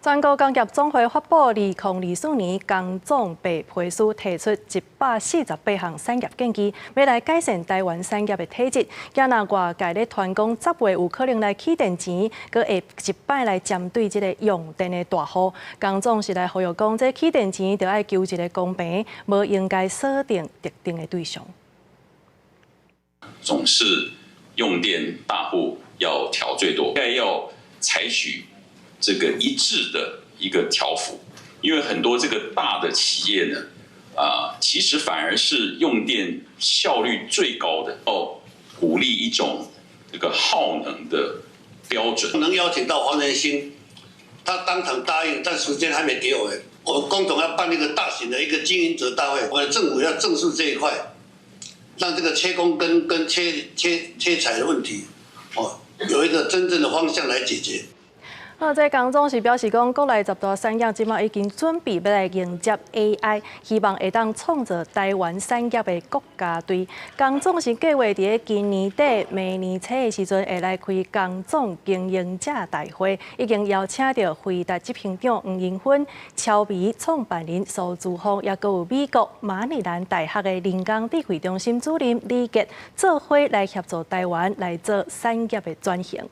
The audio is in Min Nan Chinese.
全國工業總會發布2024年工總白皮書，提出148項產業建議，欲來改善台灣產業的體質。今若外界咧傳講10月有可能來起電錢，閣會一擺來針對這个用電的大戶。工總是來呼籲講，這起電錢著愛求一个公平，無應該鎖定特定的對象。總是用電大戶要調最多，應該要採取這個一致的一個調幅，因為很多這個大的企業呢，其實反而是用電效率最高的，哦，鼓勵一種這個耗能的標準。能邀請到黃仁勳，他當場答應，但時間還沒給我們。我們工總要辦一個大型的一個經營者大會，我們政府要正視這一塊，讓這個缺工跟缺材的問題，哦，有一個真正的方向來解決。啊，這工總是表示講，國內十大產業這馬已經準備欲來迎接 AI，希望會當創造台灣產業的國家隊。工總是計劃佇咧今年底、明年初的時陣，會來開工總經營者大會，已經邀請著輝達執行長黃仁勳、超微創辦人蘇姿豐，抑閣有美國馬里蘭大學的人工智慧中心主任李杰，做伙來協助台灣來做產業的轉型。